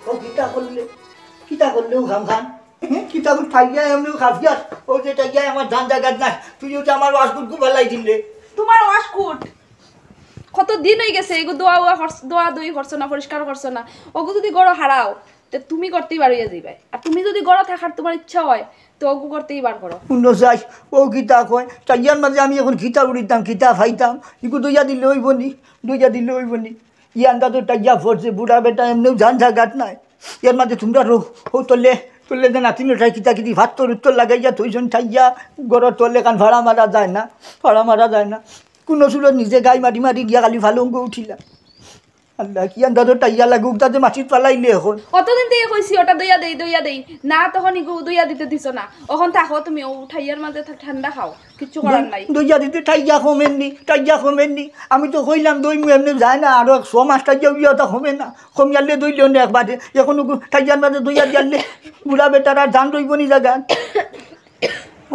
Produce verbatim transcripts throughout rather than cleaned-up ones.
ও কিতা করলে? কিতা করলে ও খাম খান? কিতা করে ঠাইয়া এমনি খাফিয়ার? ও যে ঠাইয়া আমার জান জাগাত নাই, তুই ওটা আমার ওয়াশকুট গু ফালাই দিলে। তোমার ওয়াশকুট? কত দিন অই গেছে, এগু দোয়া উয়া করছ-, দোয়া দোয়ি করছো না, পরিষ্কার করছো না। ওগু যদি গরো হারাও, তে তুমি করতেই বারইয়া যাইবায়। আর তুমি যদি গরো থাকার তোমার ইচ্ছা হয়, তো ওগু করতেই বার করো। হুনো চাই, ও কিতা কয়, ঠাইয়ার মাঝে আমি এখন কিতা উড়িতাম, কিতা ফাইতাম, ইগু দইয়া দিলে অইব নি, দইয়া দিলে অইব নি। ই আন্দাজও ঠাইয়া পড়ছে, বুড়া বেটা এমনিও জান জাগাত নাই। এর মাঝে তোমরা রো, ও তলে, তলে যে নাতিন ওটাই কিতা কিতি ভাত তোর উত্তর লাগাইয়া থইছন ঠাইয়া, গরর তলে কান ফাড়া মারা যায় না, ফাড়া মারা যায় না। কোনো সুরত নিজে গাই মারি মারি গিয়া খালি ফালঙ্গ উঠিলা। আল্লাহ, কি আন্দাজও ঠাইয়া লাগুক, তাতে মাটিত ফালাইলে এখন। অতদিন থেকে কইছি ওটা দইয়া দেই, দইয়া দেই। না, তখন ইগু দইয়া দিতে দিছো না। অখন থাকো তুমি, ও ঠাইয়ার মাঝে থা-, ঠান্ডা খাও। কিচ্ছু করার নাই। দইয়া দিতে ঠাইয়া কমেননি, ঠাইয়া কমেননি। আমি তো কইলাম দই মু এমনি যায় না, আরো এক ছ মাস ঠাইয়া উইয়া ওটা কমে না। কমিয়ালে দইলে অন্য একবারে। এখন ওগু ঠাইয়ার মাঝে দইয়া দিয়ালে বুড়া বেটার আর জান রইব নি জাগাত।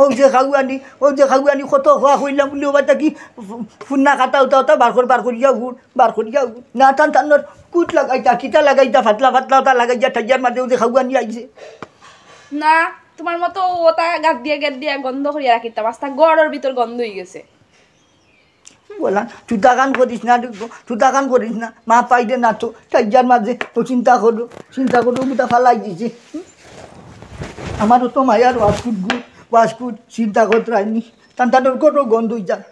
ও যে খাওয়ানি, ও যে খাওয়ানি কত খোয়া কইলাম বলে ও বাচ্চা কি ফু-, ফুন্না কাটা উতা উতা বার কর, বার করিয়া উঠ, বার করিয়া উঠ। না টান টানোর কুট লাগাইতা, কিতা লাগাইতা, ফাতলা ফাতলা ওটা লাগাইয়া ঠাইয়ার মাঝে ও যে খাওয়ানি আইছে। না, তোমার মতো ওটা গাদ দিয়া গাদ দিয়া গন্ধ করিয়া রাখিতাম। আস্তা ঘরর ভিতর গন্ধ অই গেছে। বললাম, তুই তাকান করিস না, তুই তাকান করিস না। মা পাইলে না তো, ঠাইয়ার মাঝে ও চিন্তা করো, চিন্তা করো, ওটা ফালাই দিছে। আমারও তো মায়ার ওয়াশকুট গু, ওয়াশকুট চিন্তা করতে রাইনি। টান টানোর কত গন্ধ অই যায়।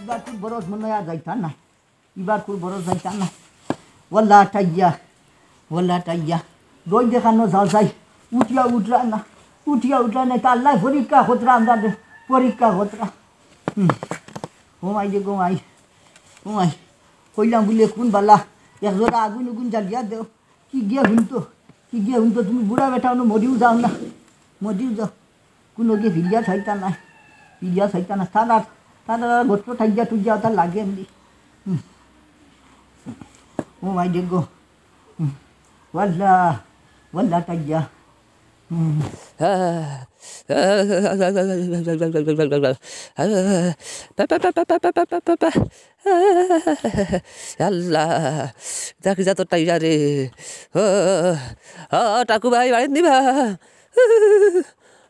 এবার খুব বড় মনে হয় আর যাইতাম না। ইবার খুব বড় যাইতাম না। ওয়াল্লা টাইয়া, ওয়াল্লা টাইয়া। রই দেখানো যাও যাই। উঠিয়া উঠরা না, উঠিয়া উঠরা না। তা আল্লাহ পরীক্ষা খতরা আমরা দে, পরীক্ষা খতরা। হুম। ও মাই রে গো মাই, ও মাই। কইলাম বলে কোন বালা, এক জোড়া আগুন উগুন জ্বালিয়া দেও। কি গিয়া হুনতো, কি গিয়া হুনতো, তুমি বুড়া বেটা অনো মরিও যাও না, মরিও যাও। কোনো গিয়ে ফিরিয়া চাইতা নাই, ফিরিয়া চাইতা না। তারা, তারা গত ঠাইয়া টুইয়া ওটা লাগে এমনি। হুম। ও মাই দেখো। হুম। ওয়াল্লা, ওয়াল্লা টাইয়া। হুম। আল্লাহ, ইটা কিতা তোর টাইয়া রে। ও, ও, টাকু ভাই, বাড়িত নিবা?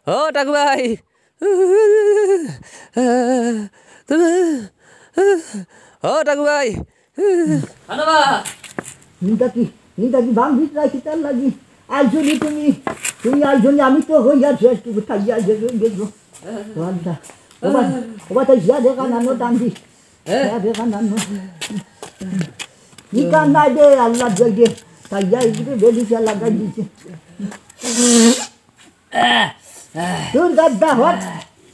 ও, টাকু ভাই। ও, টাকু ভাই। আনো বা। নিন্দা কি, নিন্দা কি বাম ভিতরা কিতার লাগি? আইজনি তুমি, তুমি আইজনি, আমি তো হই আর শেষ, তুমি থাকি আর শেষ হয়ে গেছো। ওবা, ওবা, তাই যা দেখা নানো টান দি। হ্যাঁ? যা দেখা নানো। নিকাল নাই দে, আল্লাহ জয় দে। তাই যা, এগুলো বেলি চা লাগাই দিছে। তোর গাদ্দা হট।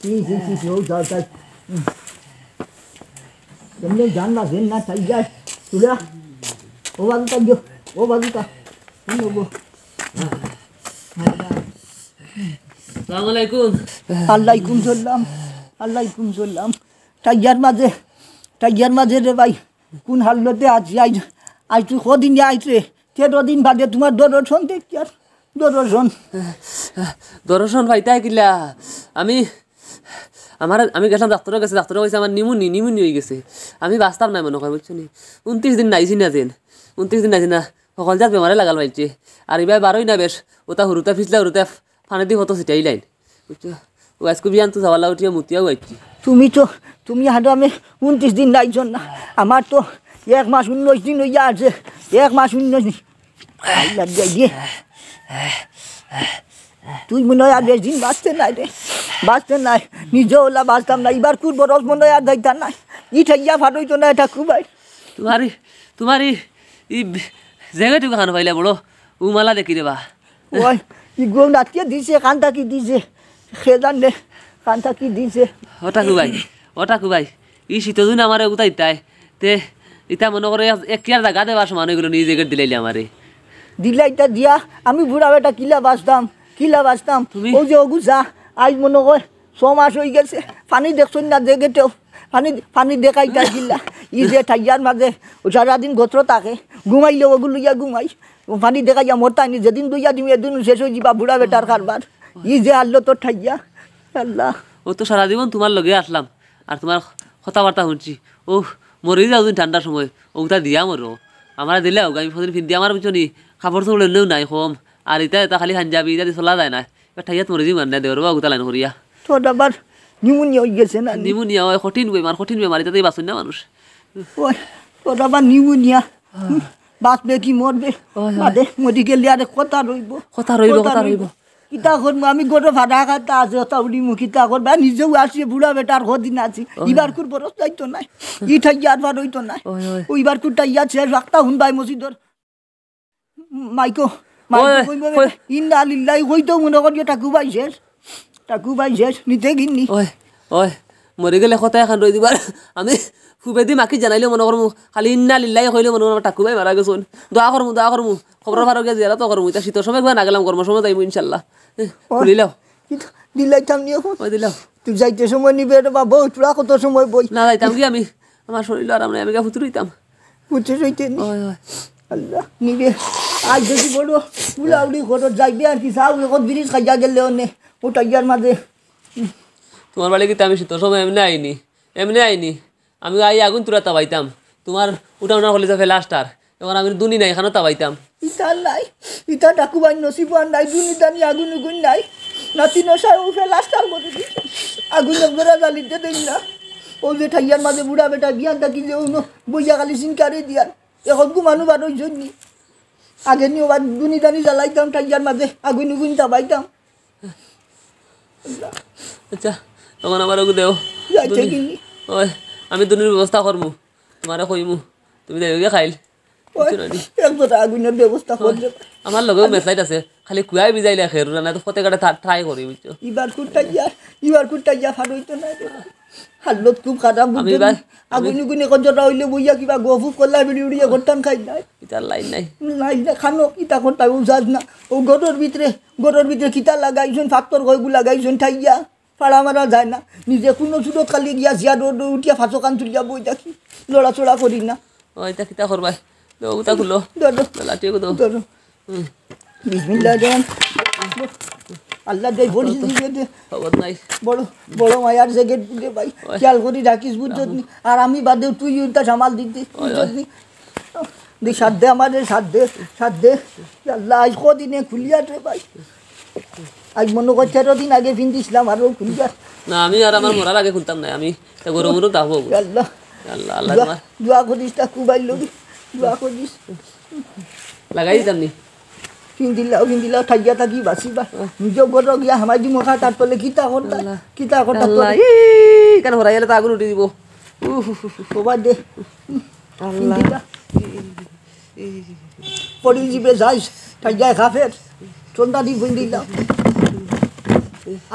কি, কি, কি, কি, ও যাও, যাও। হুম। এমনি জান না, জেন না, তাই যায়। তুলা। ও বাবু, তাই গো। ও বাবু, তা। কি নেবো? আসসালামু আলাইকুম। আলাইকুম সালাম। আলাইকুম সালাম। টাইয়ার মাঝে, টাইয়ার মাঝে রে ভাই। কোন হালতে আছি আইজ? আইজ তুই কদিন আইস রে? তেরো দিন বাদে তোমার দর্শন দেখি আর দর্শন। দর্শন পাইতায় কিলা? আমি, আমার, আমি গেছিলাম ডাক্তারর গেছে, ডাক্তারে কইছে আমার নিমুনি, নিমুনি অই গেছে। আমি বাঁচতাম নায় মনো কয়, বুঝছো নি? ঊনত্রিশ দিন নাইছি না যেন, ঊনত্রিশ দিন নাইছি না, হকল জাত বেমারে লাগাল পাইছে। আর ইবায় বারই না বেশ, ওটা হুরুতা ফিছলা হুরুতা পানি দি কত ছিটাইলাইন। বুঝছো? ও আইজকু বিয়ান তো যাওয়ালা উঠিয়া মুতিয়াও আইছি। তুমি তো, তুমি হারামে ঊনত্রিশ দিন নাইছো না। আমার তো এক মাস উনিশ দিন অইয়া আছে। এক মাস উনিশ দিন। আল্লাহ দিয়া দিয়ে। তুই মনে হয় আর বেশ দিন বাঁচতে নাই রে। বাঁচতে নাই। নিজে ওলা বাঁচতাম না। ইবার কুর বরস মনে হয় আর যাইতাম না। ই ঠাইয়া ফাটইতো না, এটা খুব আর। তোমার ই, তোমার ই, ই জেগে টুকা খানো পাইলা বড়। উমালা দেখি রে বা। ওই, ই গো নাতিয়ে দিছে, কান্তা কি দিছে? খেদান রে, কান্তা কি দিছে? ও টাকু ভাই, ও টাকু ভাই, ই শীত দিন আমারে উতাই তাই। তে, ইতা মনে করে এক, এক কিয়ার জাগা দেবার সমান অইগেলো, নিজে গেট দিলাইলে আমারে। দিলাইতা দিয়া, আমি বুড়া বেটা কিলা বাঁচতাম, কিলা বাঁচতাম? তুমি? ওই যে ওগু যা, আইজ মনে কয়, ছ মাস অই গেছে, পানি দেখছইন না যে গেটেও, পানি, পানি দেখাইতা কিলা। ই যে ঠাইয়ার মাঝে, ও সারাদিন গত্র থাকে, ঘুমাইলে ওগু লইয়া ঘুমাই। ও পানি দেখাইয়া মরতা নি, যেদিন দইয়া দিমু, এদিন শেষ অই যিবা বুড়া বেটার কারবার। ই যে আল্লো তোর ঠাইয়া, আল্লাহ। ও তো সারা জীবন তোমার লগে আসলাম, আর তোমার কথাবার্তা শুনছি। ও, মরি যাও তুমি ঠান্ডার সময়, অগুতা দিয়া মরো। আমারে দিলাও, আমি ফদিন ফিন্দি আমার বুঝছো নি, কাপড় চোপড় অইলেও নাই কম। আর ইতা, ইতা খালি পাঞ্জাবি, ইতা দি চলা যায় না। এবার ঠাইয়াত মরি যাইমু আর না, দেওর বা অগুতা লাইন করিয়া। তোর আবার নিউমোনিয়া অই গেছে না নি? নিউমোনিয়া অয়, কঠিন বেমার, কঠিন বেমার, ইতাতে বাঁচইন না মানুষ। ওই, তোর আবার নিউমোনিয়া। হুম, বাঁচবে কি মরবে? ওই, ওই। বাদে মেডিকেল ইয়ারে কথা রইব। কথা রইব, কথা কথা রইব। রইব। কিতা করমু? আমি গরো ফাটা খাতা আছে, ওটা উড়িমু, কিতা করবা? নিজেও আসি, বুড়া বেটার কদিন আছি। ওই। ইবার কুর বরস যাইতো নাই। ই ঠাইয়া আর বার হইতো নাই। ওই, ওই। ও ইবার কুর ঠাইয়া শেষ, রাখতা হুন ভাই মসজিদর। মাইকো, মাইকো ওই, কইবো, ওই। ইন্না লিল্লাহি কইতো মনে করিও টাকু ভাই শেষ। টাকু ভাই শেষ, নিতে গিন্নি। ওই, ওই, মরি গেলে কথা এখান রই দিবার। আমি খুবেদি মাকি জানাইলে মনে করমু, খালি ইন্না লিল্লাহি কইলে মনে করমু, টাকু ভাই মারা গেছইন। দোয়া করমু, দোয়া করমু। খবর ফারো গিয়া জিয়ারত করমু। ইতা শীতর সময় গিয়া না গেলাম, গরমর সময় যাইমু ইনশাল্লাহ। এ, ওই। খুলিলাও। কিন্তু দিলাইতাম নি এখন। ওই দিলাও। তুই যাইতে সময় নিবে রে বাবা, ওই তোরা কত সময় বই। না, যাইতাম কি আমি? আমার শরীর আরাম নাই, আমি গিয়া ফুতুর হইতাম। ফুতুর হইতে নি? ওই, ওই। আল্লাহ, নিবে। আজ দেখি বড় উড়াউড়ি করো, যাইবে আর কি, চাও এখন বিরিজ খাইয়া গেলে অনে। ও টাইয়ার মাঝে। তোমার বাড়ি কিতা আমি শীতর সময় এমনে আইনি? এমনে আইনি? আমি আই আগুন তুরা তাবাইতাম। তোমার উঠা উঠা কলিজা প্লাস্টার। এখন আমি দুনি নাই, এখানো তাবাইতাম। ইতা নাই, ইতা টাকু ভাই নসিব আর নাই, দুনি দানি আগুন উগুন নাই। নাতি নশায় ও প্লাস্টার করে দি। আগুন একজোড়া জ্বালিতে দেই না। ও যে ঠাইয়ার মাঝে বুড়া বেটা বিয়ান থাকি যে অন্য বইয়া খালি সিনকারে দিয়ার। এখন ঘুমানো বার হইছইন নি। আগে নিয়ে আবার দুনি দানি জ্বালাইতাম, ঠাইয়ার মাঝে আগুন উগুন তাবাইতাম। আচ্ছা, তখন আমার ওকে দেও। যাইতে দুনি-, কিনি? ওই, আমি দুনির ব্যবস্থা করমু, তোমারে কইমু, তুমি দেও গিয়া খাইল। ওই, বুঝছো না নি? এক কথা আগুনের ব্যবস্থা কর ওই, রে। আমার লগেও মেসলাইট আছে, খালি কুয়াই বিজাইলে খেরু না, তো ফতে কাটে ট্রাই করি, বুঝছো? ইবার কুট্টা গিয়া, ইবার কুট্টা গিয়া ফাট হইতো না রে। হালত খুব খারাপ, আমি বুঝছো এবার, নি? আমি আগুন উগুনে কত জোটা হইলে বইয়া কিবা গফুফ করলা, বিড়ি উড়িয়ে করতাম খাই নাই। ইতার লাইন নাই। লাইন না, খানো, ইতা করতাম, ও যাস না। ও গরুর ভিতরে, গরুর ভিতরে কিতা লাগাইছুন, ফাত্তর কয়গু লাগাইছুন, ঠাইয়া, ফাড়া মারা যায় না। নিজে কোনো সুরত খালি গিয়া জিয়া রোড উঠিয়া ফাঁসো কান তুলিয়া বই থাকি, লড়াচড়া করি না। ও, ইতা কিতা করবাই? দেও, উতা খুলো। ধরো। লাঠি এগো দেও। ধরো। হুম। বিসমিল্লাহ জান। আল্লাহ দে বড়ি দিবে দে। খবর নাই। বড়, বড় মায়ার জেগেট বুঝে ভাই। ওই। খেয়াল করি রাখিস বুঝছত নি? আর আমি বাদে তুই উল্টা সামাল দিতে, ওই, বুঝছত ওই। নি? দে সাত দে আমারে, সাত দে, সাত দে। আল্লাহ, আজ কদিনে খুলিয়া রে ভাই। আজ মনে কর তেরো দিন আগে পিন্দিছিলাম, আরো খুলিয়া। না, আমি আর আমার মরার আগে খুলতাম না, আমি তা গরম গরম তাকবো। আল্লাহ। আল্লাহ, আল্লাহ দোয়া, তোমার। দোয়া করিস তা খুবাই লবি। দোয়া করিস। লাগাই দিতাম নি। ফিন্দিলাও, ফিন্দিলাও, ঠাইয়া থাকি বাসি বা। নিজেও গরো গিয়া হামাই দিমু খা, তার তলে কিতা করতা? আল্লাহ। কিতা করতা আল্লাহ, তলে? ই, কেন হরাই গেলে তো আগুন উঠে দিব। উহ, উহ, উহ, উহ। বাবা দে। আল্লাহ। ফিন্দিলা। পড়ি যিবে যাইস, ঠাইয়া কাফের। ঠন্ডা দি ফিন্দিলাও।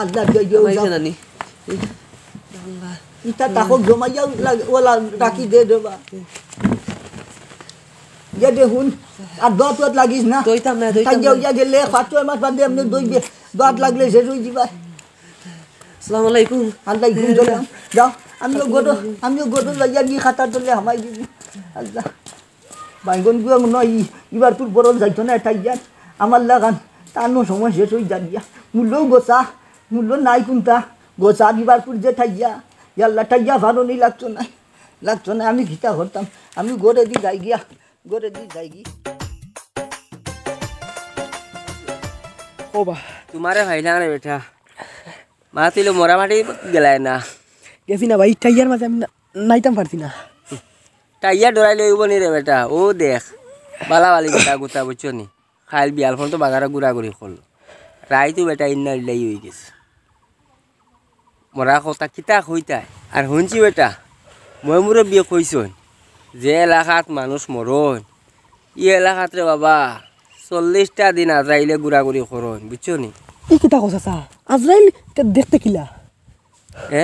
আল্লাহ দে, দে, আমায় দে। জানানি। আল্লাহ। ইতা তাকো জমাইয়া লাগ-, ওলা রাখি দে দেবা। ইয়া দে হুন, আর দত দত লাগিস না। দইতাম না, দইতাম তাই না। ইয়া গেলে পাঁচ ছয় মাস বাদে এমনি দইবে, দত লাগলে শেষ হয়ে যাবে। আসসালামু আলাইকুম। আলাইকুম সালাম। যাও, আমিও গরো, আমিও গরো লইয়া গিয়ে খাতার তলে হামাই দিবি। আল্লাহ। বাইগন গুয়া মনে হয় ই-, ইবার তোর বড় যাইতো না, এটাই যান। আমার লাগান, তার নো সময় শেষ হয়ে যান গিয়া। মূল্যও গোসা, মূল্য নাই কোনটা। গোসা দিবার পর যে ঠাইয়া, ইয়াল্লা ঠাইয়া ভালো নেই লাগতো না। লাগতো না, আমি কিতা করতাম। আমি গড়ে দি যাই গিয়া, গড়ে দি যাই গি। ও বা। তোমারে ভাইলাম রে বেটা। মা তুই লো মরা মাটি গেলায় না। গেছি না ভাই, ঠাইয়ার মাঝে আমি না-, নাইতাম পারছি না। ঠাইয়া ডরাই লইব নি রে বেটা, ও দেখ। বালা বালি বেটা গুতা বুঝছো নি? খাইল বিয়াল ফোন তো বাজারে ঘুরাঘুরি করলো। রাইতু বেটা ইন্না লিল্লাহি হয়ে গেছে। মরা কথা কিতা কইতায়? আর হুনছি বেটা, ময় মুরব্বিয়ে কইছইন, যে এলাকাত মানুষ মরইন, ই এলাকাত রে বাবা, চল্লিশটা দিন আজরাইলে ঘুরাঘুরি করইন, বুঝছো নি? ই কিতা কছ চাচা? আজরাইল তে দেখতে কিলা? এ?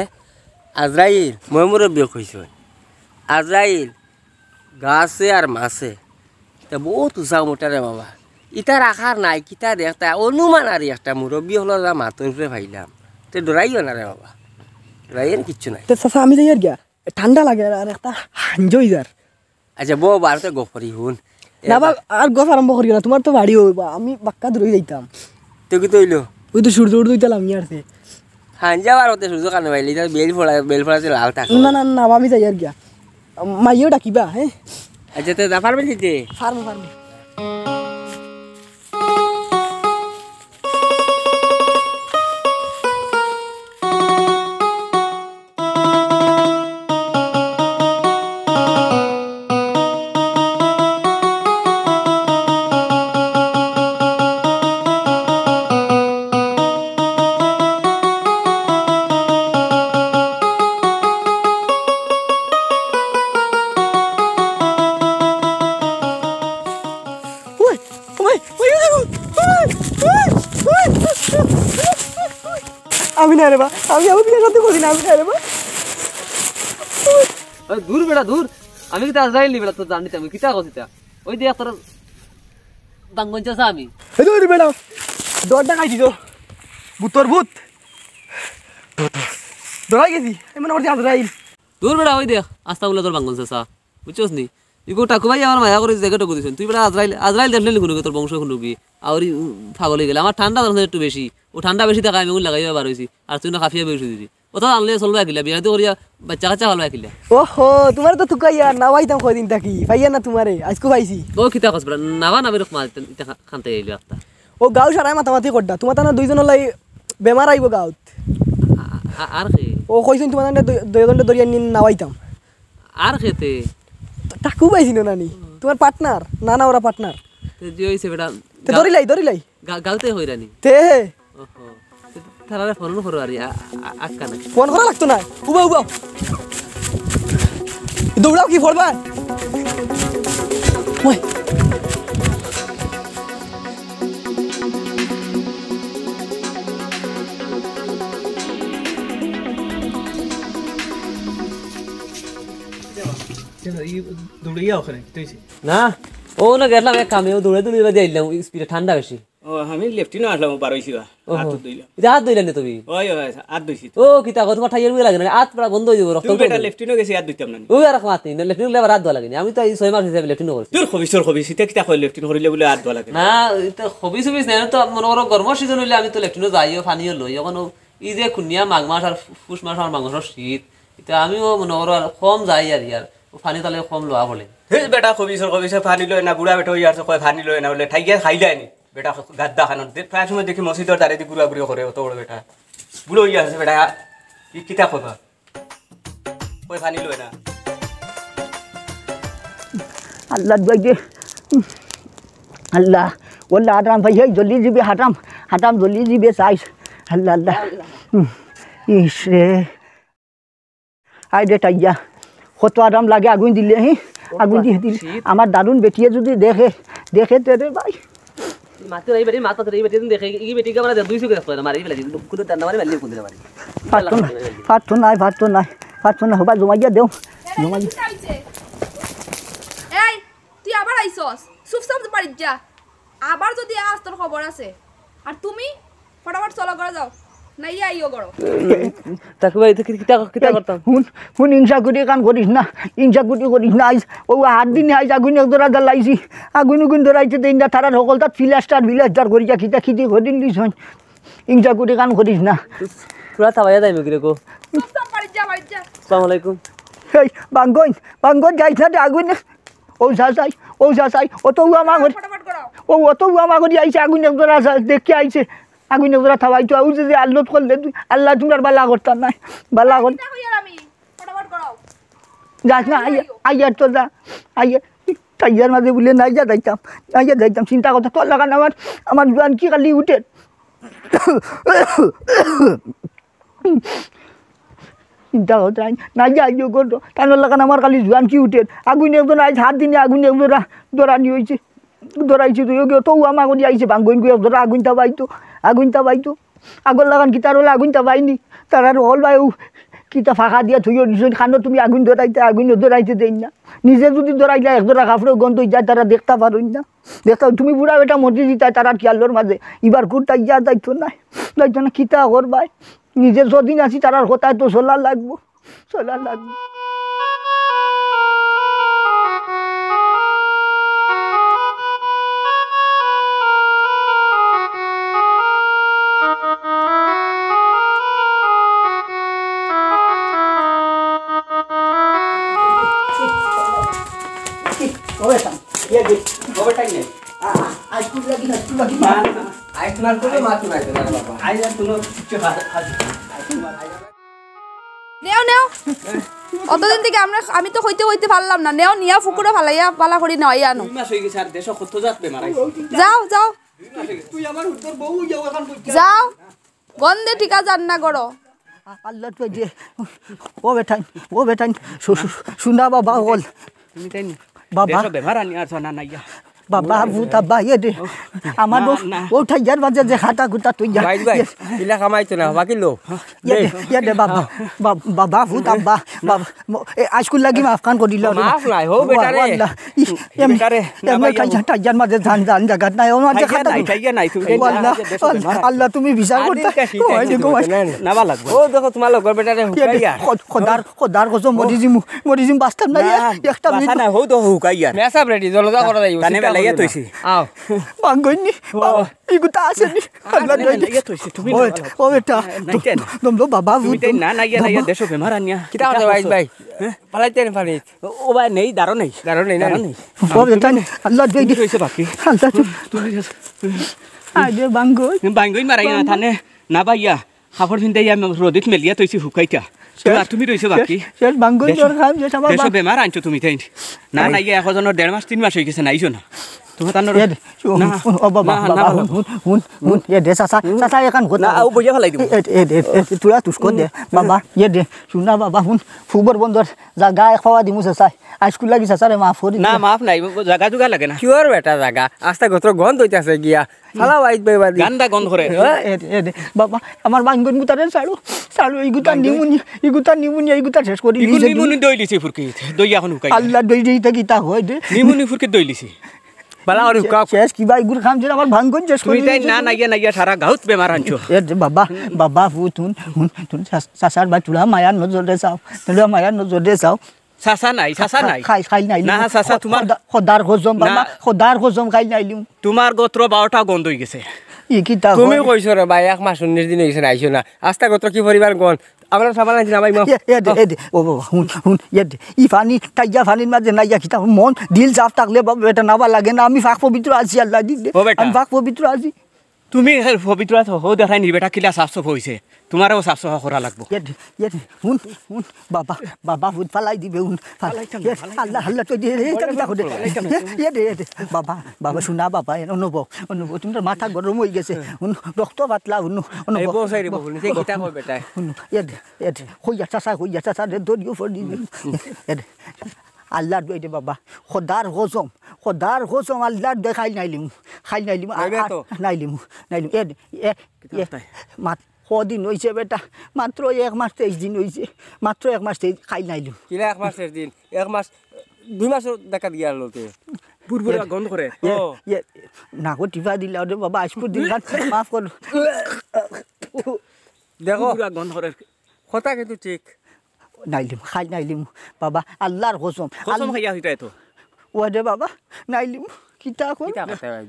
আজরাইল, ময় মুরব্বিয়ে কইছইন। আজরাইল, গাছে আর মাছে। তে বহুত উঁচা মোটা রে বাবা। ইতার আকার নাই, কিতা দেখতা, অনুমান আর একটা মুরব্বি হলো যা মাতর উপরে পাইলাম। তে ডরাইও না রে বাবা। ডরাইয়েন কিচ্ছু নাই। তে চাচা, আমি যাই আর গিয়া। ঠান্ডা লাগে আর একটা হাঞ্জ হই যার। আচ্ছা, বউ বারোতে গফরি হুন। না বা, আর গফ আরম্ভ করিও না, তোমার তো বাড়ি হইবা, আমি বাক্কা দূরে যাইতাম। তো কি তো হইলো? ওই তো সূর্য উঠতে উঠতে লামিয়ে আসছে। হাঞ্জা বারোতে সূর্য কানে পাইলে, ইতা বেল ফড়া, বেল ফড়া যে লাল থাকে। না, না, না, আমি যাই আর গিয়া। মাইও ডাকিবা, হে? আচ্ছা, তে যা পারবে নিতে? পারমু, পারমু। ওই, ওই, ওই, ওই, ওই, ওই, ওই, ওই। আমি না রে বা, আমি, আমি বিয়া শাদী করি না, আমি না রে বা। ওই, দূর বেটা, দূর। আমি কিতা আজরাইল নি বেটা, তোর জান নিতে আমি কিতা করছি তা? ওই দেখ তোর বাঙ্গন চাচা আমি। এই দূর বেটা, ডর দেখাই দিছ। ভূতর ভূত। ডরাই গেছি, এমন আমার আজরাইল। দূর বেটা, ওই দেখ, আস্তা বলে তোর বাঙ্গন চাচা। বুঝছস নি? ইগো টাকু ভাই আমার মায়া করে জায়গা টুকু দিছইন। তুই বেটা আজরাইল, আজরাইল দেখলে নি কোনো তোর বংশ কোনো কি? আর ই, উম, পাগল হয়ে গেলে। আমার ঠান্ডা ধরছে একটু বেশি। ও ঠান্ডা বেশি থাকায় আমি লাগাইয়া বার হইছি। আর তুই না কাফিয়া বেশি দিলি। কথা আনলে চলবা কিলা, বিয়া তো করিয়া বাচ্চা কাচ্চা ভালো কিলা। ওহো, তোমারে তো তুকাইয়া না পাইতাম কয়দিন থাকি। পাইয়া না তোমারে, আইজকু পাইছি। ও কিতা কস বেটা, নাবা নাবি রকম ইতা খা-, খানতে আইলো একটা। ও গাঁও সারায় মাতামাতি করডা। তোমার তানো দুইজনর লাগি বেমার আইবো গাঁওত। আ-, আ-, আর কে? ও কইছইন তোমার তানো দুই-, দুইজনরে ধরিয়া নিন না পাইতাম। আর কে তে? টাকু পাইছি না নানি। তোমার পার্টনার? না, না, ওরা পার্টনার। তে যে হইছে বেটা, তে গা-, ধরিলাই, ধরিলাই। গা-, গাঁওতে হইরানি। তে? ওহো। তে তারারে ফোন করো আরে, আ-, আ-, আক্কা না। ফোন করা লাগতো না। উবাও, উবাও। দৌড়াও কি ফোন বার? ওই। দৌড়াইয়া ওখানে, কিতা হইছে? না, ও না গেলাম এক কামে, ও দৌড়ে দৌড়ে বাদে আইলাম, ওই স্পিডে ঠান্ডা বেশি। ও, আমি লেফটিনো আসলাম, বার হইছি বা। ওহো। হাত ধুইলাম। ইটা হাত ধুইলা নি তুমি? ওই, ওই, হাত ধুইছি তো। ও, কিতা কও, তোমার ঠাইয়ের উয়ে লাগে না, হাত পুরা বন্ধ হয়ে যাবো, রক্ত তুমি বেটা উঠে। লেফটিনো গেছি, হাত ধুইতাম না নি? ওই আর এক মাত নেই, না, লেফটিনো গেলে আবার হাত ধোয়া লাগে নি। আমি তো এই ছয় মাস হিসাবে লেফটিনো করছি। তোর খবিস, তোর খবিস, ইটা কিতা কয় লেফটিন করিলে বলে হাত ধোয়া লাগে না? না, ইটা খবিস উবিস নাই, তো মনে করো গরমর সিজন হইলে আমি তো লেফটিনো যাইও, পানিও লই, এখন ও এই যে কুনিয়া মাঘ মাস আর পুষ মাস আর মাঘ মাসর শীত, ইটা আমিও মনে করো আর কম যাই আর ইয়ার, ও পানি তালে কম লওয়া পড়ে। হে বেটা, খবিসর খবিসে পানি লয় না, বুড়া বেটা হইয়া আছে, কয় পানি লয় না, বলে ঠাইয়া খাইলাই নি। বেটা গাদ্দা খানো, দে-, প্রায় সময় দেখি মসজিদর দ্বারেদি ঘুরাঘুরি করে, অত বড় বেটা। বুড়ো হইয়া আছে বেটা, কি কিতা কইবা? কয় পানি লয় না। আল্লাহ দুয়াই দে। আল্লাহ, ওল্লা আরাম ভাই, এই জলদি যিবে হাটাম, হাটাম জলদি যিবে চাইস। আল্লাহ, আল্লাহ। ইস রে। আই রে টাইয়া, কত আরাম লাগে আগুন দিলে, হে? আগুন দিয়ে দিলে। শীত। আমার দারুণ বেটিয়ে যদি দেখে, দেখে তে রে ভাই। মাত্র এই বেটি, মাত্র এই বেটি দেখে, এই বেটি কে আমরা দুইশো করে রাখতো না, মারি ফেলে দিন, কুকুর দান্না মারি ফেলে দিন, কুকুর মারি। পারতো না, পারতো না, পারতো না, পারতো না, হবা জমাইয়া দেও, জমাইয়া। এই, তুই আবার আইছস? চুপচাপ বাড়িত যা। আবার যদি আস, তোর খবর আছে। আর তুমি ফটাফট চলো, ঘরো যাও, নাইয়া আইও ঘরো। তাকে ভাই, এটা কি-, কিতা, কিতা এই, করতাম? হুন, হুন, হিংসা গুটি কান করিস না, হিংসা গুটি করিস না। আইজ, ও হাত দিন আইজ আগুন এক জোড়া জ্বালাইছি, আগুন উগুন ধরাইতে দেই না, তারার হকলতা ফিলাস্টার, ফিলাস্টার করিয়া কিতা কিতি করিন দিস হন। হিংসা গুটি কান করিস না। তোরা থামাইয়া যাইবে কি রে গো? চুপচাপ বাড়িত যা, বাড়িত যা। আসসালামু আলাইকুম। এই, বাঙ্গন, বাঙ্গন যাইস না রে, আগুন ও চাচাই, ও চাচাই, অত উয়া মাগরি, ফটাফট করো। ও অত উয়া মাগরি আইছে, আগুন এক জোড়া আছে, দেখি আইছে, আগুন এক জোড়া থামাইতো, আউ যদি আল্লত করলে তুই, আল্লাহ তুমার বালা করতা নায়, বালা কর। কিতা কইয়ার আমি? ফটাফট করো। যাস না, আইয়া, আইয়া তো যা, আইয়া, তাইয়ার মাঝে বলে নাই যা যাইতাম, নাই যা যাইতাম, চিন্তা করতে তোর লাগান আমার, আমার জোয়ান কি খালি উঠে। চিন্তা করতে আইন, নাই যে আইও গো, তানোর লাগান আমার খালি জোয়ান কি উঠে। আগুন একজন আইজ হাত দিনে আগুন একজোড়া ধরানি হইছে, ধরাইছে তুই, ওকে তো উয়া মাগরি আইছে, বাঙ্গইন গু একজোড়া আগুন তা বাইতো, আগুন তা বাইতো। আগর লাগান কিতার হলে আগুন তা বাইনি, তারার হল বাই ও কিতা ফাঁকা দিয়া থইও দিছইন, খানো তুমি আগুন ধরাইতে, আগুন ধরাইতে দেইন না। নিজে যদি ধরাইলা একজোড়া কাপড়ে গন্ধ হয়ে যায়, তারা দেখতা পারইন না। দেখতাম তুমি বুড়া বেটা মরি দিতায় তারার খেয়ালর মাঝে। ইবার কুর্তা ইয়া যাইতো না, যাইতো না, কিতা করবায়? নিজে যদিন আছি তারার কথায় তো চলা লাগবো, চলা লাগবো। ওভারটাইম নাই। আ-, আ-, আইসক্রিম লাগি না, আইসক্রিম লাগি না। না, না, না। আইসক্রিম আর কোনো মাছ নাই তো, বাবা। আইজ আর কোনো কিচ্ছু খা-, খা-, আইসক্রিম আর খাইলাম না। নেও, নেও। অতদিন থাকি আমরা, আমি তো কইতে কইতে পারলাম না। নেও, নিয়া পুকুরো ফালাইয়া, ফালা করি নেও, ইয়া আনো। দুই মাস অই গেছে, আর দেশো কত জাত বেমার আইছে। যাও, যাও। দুই মাস অই গেছে। তুই আমার উত্তর বউ, যাও এখন কই যাও। যাও। গন্ধে টিকা যার না করো। আল্লাহ তো যে, ও বেটাইন, ও বেটাইন, শু-, শু-, শুনা বাবা, ওল। তুমি তাই নি? বাবা। দেশো বেমার আনি আর না, না, ইয়া। বাবা, ভূত আব্বা, ইয়ে দে। আমার না, ও, না। ও ঠাইয়ার মাঝে যে খাতা খুতা তুই যা। ভাই, ভাই, ইয়ে। ইলা কামাইতো না, বাকি লো। ইয়ে দে, ইয়ে দে, বাবা। বাবা, বাবা, ভূত আব্বা, বাবা। ম-, এ, আইজকুর লাগি মাফ খান করিল রে। মাফ নাই, হো বেটা রে। আল্লাহ, ই, এম-, বেটা রে, না এমনে ভাইয়া। ঠাইয়া, ঠাইয়ার মাঝে জান, জান জাগাত নাই, ও মাঝে ঠাইয়া খাতা নাই, খুতা। ঠাইয়া নাই, তুমি ও আল্লাহ, ঠাইয়া নাই, দেশো ও আল্লাহ, বেমার। আল্লাহ, তুমি বিচার আরে করতা। কাশি, ওই কাশি দেখো, তুমি ওই। না, না। নাবা লাগবো। ও দেখো, তোমার লগর বেটা রে, ইয়ে দে, হুকাইয়া। খদ-, খদার, খদার কসম, মরি জিমু, মরি জিমু, বাঁচতাম না, না, ইয়া, একটা বাসা মিনিট। না, হো তো হুকাইয়া। মেসাব রেডি, জলদা করা যাইব, তানে চিন্তা বেলাইয়া করিও না। তৈছি। আও। মাঙ্গইনি, ও। বাবা। ইগুতা আছে নি? আরে, আল্লাহ না, দই না, দে। ইয়ে তো হইছে, তুমি ও না বেটা, বাবা। ও বেটা, না, না, না। দম দো বাবা, তুমি ভূত তাই দম। না, না, ইয়ে না, দম। ইয়ে দেশো বেমার আনিয়া। কিতা কথা ভাই, ভাই? হ্যাঁ? পালাইতে না পারি। ও, ও ভাই, নেই, দাঁড়ো নেই। দাঁড়ো নেই, না? দাঁড়ো নেই। ও বেটা, তুমি, আল্লাহ দই তুমি দে। রইছো বাকি। আল্লাহ তুমি। তুমি রইছো। আগে বাঙ্গই। বাঙ্গই মারাই না, থানে, না ভাইয়া। কাপড় পিন্দাই আমি রোদিত মেলিয়া তৈছি হুকাইতা। তুমি, শেষ, তুমি রইছো শেষ, বাকি। শেষ বাঙ্গই দেশো, দরকার, শেষ আমার দেশো বাপ। বেমার আনছো তুমি তাই। না, আই। না, ইয়ে, এখন দেড় মাস, তিন মাস অই গেছে, না, আইছো না। তোমার তানোর এ দে, হুন, না, হুন, ও বাবা, না, বাবা, না, হুন, না। হুন, হুন, হুন, এ দে, চাচা, হুম? চাচা, এখান ঘর না, না। ও বইয়া ফালাই দিব। এ, এ, এ, এ, তুই আর তুস কর দে। হুম। বাবা, এ দে, শুনা বাবা, হুন, ফুবর বন্দর, জাগা এক পাওয়া দিমু চাচা। আইজকুর লাগি চাচারে মাফ করি না, দে। মাফ নাই, জাগা জুগা লাগে না। কিওর বেটা জাগা? আস্তা গত্র গন্ধ হইতাছে গিয়া। শালা ওয়াইদ ভাই বাদি। গান্দা গন্ধ করে। এ, এ, এ, এ, বাবা, আমার বাঙ্গন গুতারে ছাড়ো, ছাড়ো, এই গুতা বাঙ্গন? নিমুনি, এই গুতা নিমুনি, এই গুতা শেষ করি ইগু দিছে। নিমুনি দইলিছে ফুরকি, দই এখন হুকাই। আল্লাহ দই দই তা কিতা হয় দে। নিমুনি ফুরকি দইলিছে। বালা করে শে-, হুকাও। শেষ কিবা ইগুর কাম যেন আমার বাঙ্গন শেষ তুমি করি তাই দিছে। না, না, ইয়া, না, ইয়া, সারা গাউত বেমার আনছো। এ দে বাবা, বাবা, ফু, তুন, হুন, তুন, চা-, চাচার ভাই, তুলা মায়ার নজরে চাও, তুলা মায়ার নজরে চাও। চাচা নাই, চাচা নাই। খাই, খাই নাই না, লিমু। চাচা, খো-, তোমার খোদা-, খোদার কসম, না। বাবা, খোদার কসম খাই নাই লিমু। তোমার গত্র বারোটা গন্ধ হই গেছে। ই কিতা তুমি কয়? কইছো রে ভাই, এক মাস উনিশ দিন হই গেছে না, আইছো না। আস্তা গত্র কি পরিমাণ গন্ধ? আমরা সাবান আনছি না ভাই, মা। এ, এ দে, এ দে, ও বাবা, হুন, হুন, এ দে। ই পানি, তাইয়া পানির মাঝে নাইয়া কিতা, মন, দিল সাফ থাকলে বাবা, এটা নাবা লাগে না। আমি পাক পবিত্র আছি, আল্লাহ দিলে। ও বেটা। আমি পাক পবিত্র আছি। তুমি এর পবিত্র আছো, হো দেখাই নি বেটা, কিলা সাফ সাফ হইছে, তোমারও সাফ সাফ করা লাগবো। ইয়ে দে, ইয়ে দে, হুন, হুন, বাবা, বাবা, হুন, ফালাই দিবে, হুন, ফালাই। ফালাইতাম না, ইয়ে, ফালাইতাম আল্লাহ, না। আল্লাহ, তো দিয়ে, ইয়ে, ফালাইতাম না, ইয়ে দে, ইয়ে দে, ফালাইতাম না। বাবা, বাবা, শোনা, বাবা, এ, অনুভব, অনুভব, তুমি তো মাথা গরম হয়ে গেছে, হুন, রক্ত পাতলা, হুন, এই অনুভব। বউ সাইরে বউ, নিচে কিতা কয় বেটায়? হুন, ইয়ে দে, ইয়ে দে, হইয়া চাচা, হইয়া চাচা, রে, দড়িও ফড়ি দিবে, ইয়ে দে। আল্লাহর দোয়াই দে বাবা, খোদার কসম, খোদার কসম, আল্লাহর দোয়াই খাইল নাইলিমু, খাইল নাইলিমু, আর, নাইবে আর তো? নাইলিমু, নাইলিমু। এ, এ, কিতা এ, অবস্থায়? মাত-, কদিন হইছে বেটা, মাত্র এক মাস তেইশ দিন হইছে, মাত্র এক মাস তেইশ, খাইল নাইলিমু। কিলা এক মাস তেইশ দিন? এক মাস, দুই মাস দেখা দিয়া আনলো তে। বুরবুরা এ, গন্ধ করে। এ, ও। এ, নাকো টিপা দিলা রে বাবা, আজকুর দিন খান মাফ কর। দেখো। বুরবুরা গন্ধ করে। কথা কিন্তু ঠিক। নাইলিমু, খাইল নাইলিমু। বাবা, আল্লাহর কসম। কসম আল- খাইয়া হইতায় তো। ও দে বাবা, নাইলিমু। কিতা কর? কিতা কথা ভাই?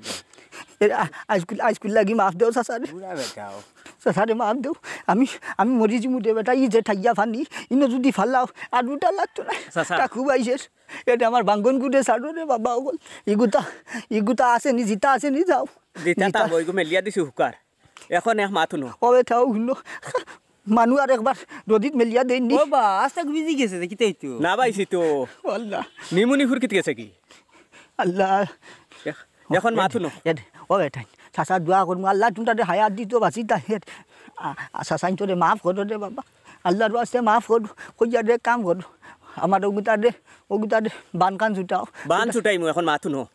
এ, আ-, আইজকুল, আইজকুল লাগি মাফ দেও, চাচারে। বুড়া বেটাও। চাচারে মাফ দেও। আমি, আমি মরি যিমু দে বেটা, ই যে ঠাইয়া পানি, ইনো যদি ফালাও, আর উঠা লাগতো না। চাচা। তা খুব আইসের। এটা আমার বাঙ্গন গুটে ছাড়ো রে বাবা, ওগল। ইগুতা, ইগুতা আছে নি, জিতা আছে নি, যাও। জিতা তা জিতা। বইগু মেলিয়া দিছি হুকার। এখন এক মাত হুনো। ও বেটা, ও হুনো। মানু আর একবার রোদিত মেলিয়া দেইন নি। ও বা, আস্তা ভিজি গেছে যে, কিতা হইতো? না পাইছি তো। ও আল্লাহ। নিমুনি ফুরকিত গেছে কি? আল্লাহ। এখ-, এখন মাত হুনো। এ দে, ও বেটা, চাচা দোয়া করমু, আল্লাহ তুমরারে হায়াত দিতো বাঁচিতা। এ, আ, আ, চাচা, তোরে মাফ করো রে বাবা। আল্লাহর ওয়াস্তে মাফ করো। কইয়া দে কাম করো। আমার ওগুতারে, ওগুতারে বানখান ছুটাও। বান ছুটাইমু, এখন মাত হুনো।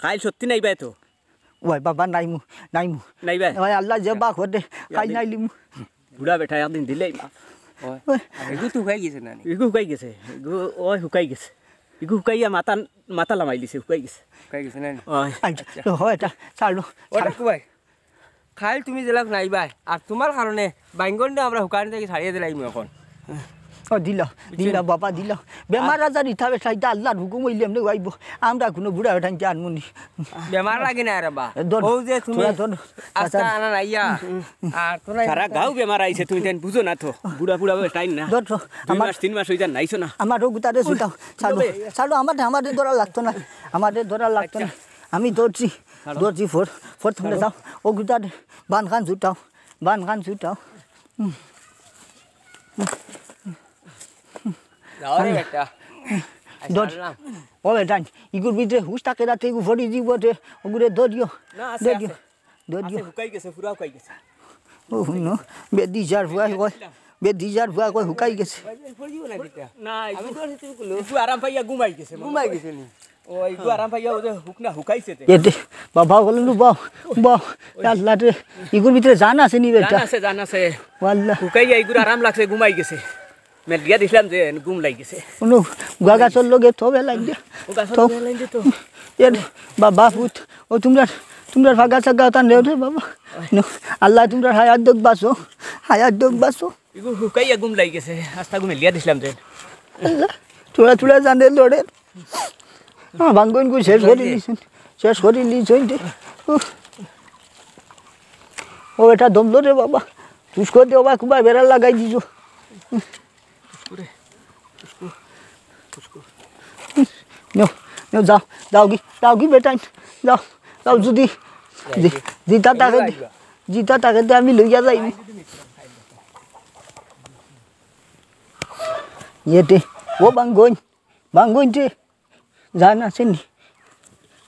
কাইল সত্যি নাইবায় তো। ওই বাবা, নাইমু, নাইমু। নাইবায়? ওই আল্লাহ যে বা করে, খাই নাইলিমু। বুড়া বেটা একদিন দিলেই মা। ওই। ওই। ইগু তো হুকাই গেছে না নি? ইগু হুকাই গেছে। ইগু, ওই হুকাই গেছে। ইগু হুকাইয়া মাথা, মাথা লামাই দিছে, হুকাই গেছে। হুকাই গেছে না নি? ওই। আচ্ছা, আচ্ছা। তো হয় এটা, ছাড়ো, ওটা ছাড়ো। কো ভাই? খাইল তুমি জেলাত নাইবায়, আর তোমার কারণে বাইঙ্গনটা আমরা হুকানি থাকি ছাড়িয়ে দিলাইমু এখন। ও দিল, দিল বাবা, দিল। বেমার আজার ইতা বেটা, ইতা আল্লার হুকুম অইলে এমনে আইবো। আমরা কুনু বুড়া বেটাইনতে আনমুনি। বেমার লাগে না রে বা। ধর, ও যে তুমি থুড়া ধর, আস্তা চাচা। আনা নাইয়া। আর তোরা সারা গাঁও বেমার আইছে, তুমি তাইন বুঝো না তো। বুড়া বুড়া বেটাইন না। ধর, ধর, দুই আমার মাস, তিন মাস অইযার নাইছো না। আমার রোগ উতারে ছুটাও। ছাড়ো, ছাড়ো, আমারে, আমারে ধরা লাগতো না। আমারে ধরা লাগতো না। আচ্ছা। আমি ধরছি, ছাড়ো। ধরছি, ফর, ফর তোমরা যাও। ও গুতারে বান খান ছুটাও, বান খান ছুটাও। হুম। যাও রে বেটা। ধর। ছাড়লাম। ও বেটা, ইগুর ভিতরে হুশ থাকে রাতে, ইগু ফড়ি দিব রে, ওগুরে ধরিও। না, আছে, ধরিও। আছে। ধরিও। আছে, হুকাই গেছে, পুরা হুকাই গেছে। ও হুনো, বেদি যার ফুয়া কয়, বেদি যার ফুয়া কয় হুকাই গেছে। ভাই, ভাই, ফড়ি দিব না দিতা। না, আমি তো আছি, তুমি কুলো। একটু আরাম পাইয়া ঘুমাই গেছে, মনে ঘুমাই হয়। গেছে নি? ও, একটু আরাম পাইয়া ও যে হুক না, হুকাইছে তে। এতে, বাবা বলে নু, বাহ, বাহ, আল্লাহ রে, ইগুর ভিতরে জান আছে নি বেটা? জান আছে, জান আছে। ও আল্লাহ। হুকাইয়া ইগুর আরাম লাগছে, ঘুমাই গেছে। মেলিয়া দিছিলাম যে ঘুম লাগি গেছে। কোনো গুয়া গাছর লগে তো বেলা গিয়া। ও গাছর তো লগে লাইন দে তো। এর বাবা পুত, ও তোমরা, তোমরা ফাগা সাগা তান দেও রে বাবা। নো, আল্লাহ তোমরা হায়াত দোক বাঁচো, হায়াত দোক বাঁচো। ইগু হুকাইয়া ঘুম লাগি গেছে, আস্তা ঘুম মেলিয়া দিছিলাম যে। আল্লাহ, থুড়া থুড়া জানে লড়ে। হ্যাঁ, ভাঙ্গন গু শেষ করি লিছুন, শেষ করি লিছুন রে। উফ। ও বেটা দম লো রে বাবা, তুসকো দেও বা কুবা বেড়া লাগাই দিছো। নেও, নেও, যাও, যাও গি, যাও গি বেটাইন, যাও, যাও যদি, জি-, জিতা থাকে দে, জিতা থাকে দে আমি লইয়া যাই। ইয়েতে, ও বাঙ্গইন, বাঙ্গইন তে, জান আছে নি?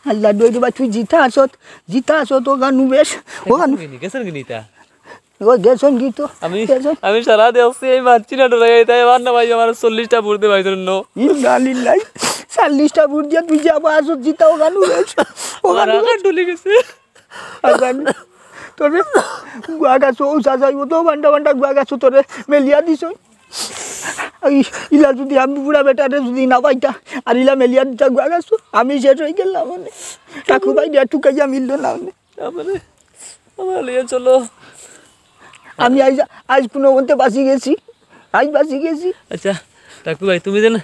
আল্লাহ দই দিবা, তুই জিতা আছত, জিতা আছত, ও গানু বেশ, ও গানু। গেছন গিনি, গেছন গিনি তা? ও গেছন গি তো, আমি, গেছন। আমি সারা দেখছি, এই মানছি না ডরাই, তাই আমার না ভাই, আমার চল্লিশটা ভোট দে ভাই, জন্য। ইন্না লিল্লাহি, চল্লিশটা ভোট দিয়া তুই যাবা আছত জিতা, ও গানু বেশ, ও আমার গানু আঘাত বেশ। ডলি গেছে। আজান, তোরে গুয়া গাছো, ও চাচাই, ও তো বান্ডা বান্ডা গুয়া গাছো তোরে মেলিয়া দিছইন। এই ইলা যদি আমি বুড়া বেটারে যদি না পাইতা, আর ইলা মেলিয়া দিতা গুয়া গাছো, আমি শেষ অই গেলাম মানে। ঠাকু ভাই দিয়া টুকাইয়া মিললো না মানে। আমারে, আমারে লইয়া চলো। আমি আইজ, আইজ কুনু মতে বাঁচি গেছি, আইজ বাঁচি গেছি। আচ্ছা, ঠাকু ভাই, তুমি যেন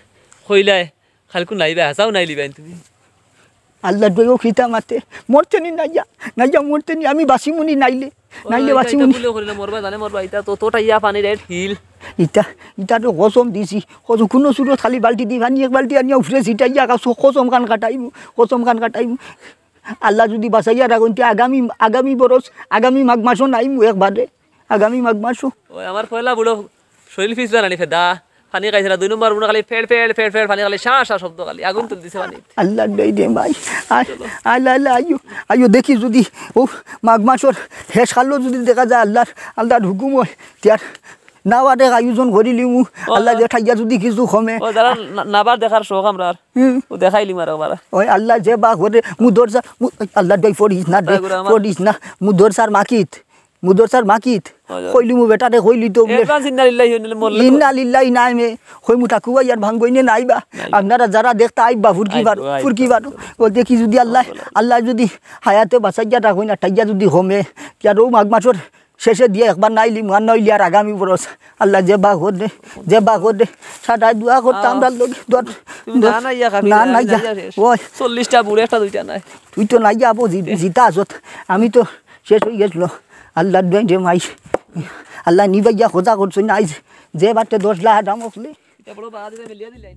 কইলায়, খালকু নাইবা, হাছাউ নাইলিবা তুমি। আল্লাহ দইও খিতা মাতে, মরতে নি নাইয়া, নাইয়া মরতে নি, আমি বাঁচিমু নি নাইলে, ও, নাইলে ইটা, বাঁচিমু ইটা নি। ভুলে করি না, মরবা জানে মরবা, ইটা তো, তোটা ইয়া পানি রেট হিল। ইটা, ইটা তো কসম দিছি, কসম, কুনু সুরত খালি বালতি দি পানি, এক বালতি আনিয়া উফরে ছিটাইয়া গাছো কসম খান কাটাইমু, কসম খান কাটাইমু। আল্লাহ যদি বাঁচাইয়া রাখইন, তে আগামী, আগামী বরস, আগামী মাঘ মাসো নাইমু একবারে। আগামী মাঘ মাসো। ওই আমার পয়লা বুড়ো শরীর ফিস বানানি ফেদা। পানি খাইছে না, দুই নম্বর বুড়ো খালি ফেড়, ফেড়, ফেড়, ফেড়, পানি খালি শা, শা শব্দ খালি। আগুন তুলতেছে পানি। আল্লাহ দেই দে ভাই। আয়, আয়, আয়, আয়, আইও, আইও, দেখি যদি ও মাঘ মাসর শেষ কালো যদি দেখা যায় আল্লাহর, আল্লাহর হুকুম হয়, তিয়ার নাওয়া দেখ আয়োজন করি লিমু। ও, আল্লাহ যে ঠাইয়া যদি কিছু কমে। ও, যারা না-, নাবার দেখার শখ আমরার। হুম। ও দেখাইলিম আর একবার। ওই আল্লাহ যে বা করে মুদরসা, মু-, আল্লাহ দই ফড়িস না দে, তাই করে আমার ফড়িস না। মুদরসার মাকিত। মুদরসার মাকিত, অয়, অয়। কইলি মু বেটারে কইলি তো বলে। Advance ইন্না লিল্লাহি ওয়া ইন্না ইলাইহি রাজিউন। ইন্না লিল্লাহি নাই মে, কই মু ঠাকু ভাই আর ভাঙ্গইনে নাইবা। নাই। আপনারা যারা দেখতা আইবা, ফুরকি আইবা, বারো, আইবা। ফুরকি বারো। ও দেখি যদি আল্লাহ, আল্লাহ। আল্লাহ যদি হায়াতে বাঁচাইয়া রাখইন, আটাইয়া যদি কমে, তে আর ও মাঘ মাসর শেষে দিয়া একবার নাইলি, মুয়ান নাইলি আর আগামী বরস। আল্লাহ যে বা কর দে, যে বা কর দে। সাদায় দোয়া করতা আহ, আমরার লগে, দোয়া, তুমি দোয়া, না, না, ইয়া খাবি, না, না, না, ইয়া, ইয়া শেষ। ওই। চল্লিশটা বুড়ো, একটা দুইটা নাই। তুই তো নাই যাবো, জি-, এ? জিতা আছত। আমি তো শেষ অই গেছিল। আল্লাহর দোয়াই রে মাই। আল্লাহ নিবাইয়া খোদা করছইন না, আইজ যে বাটে দশ লাখ দাম উঠলে। এটা বড় বাদ দিয়ে মিলিয়ে দিলেন।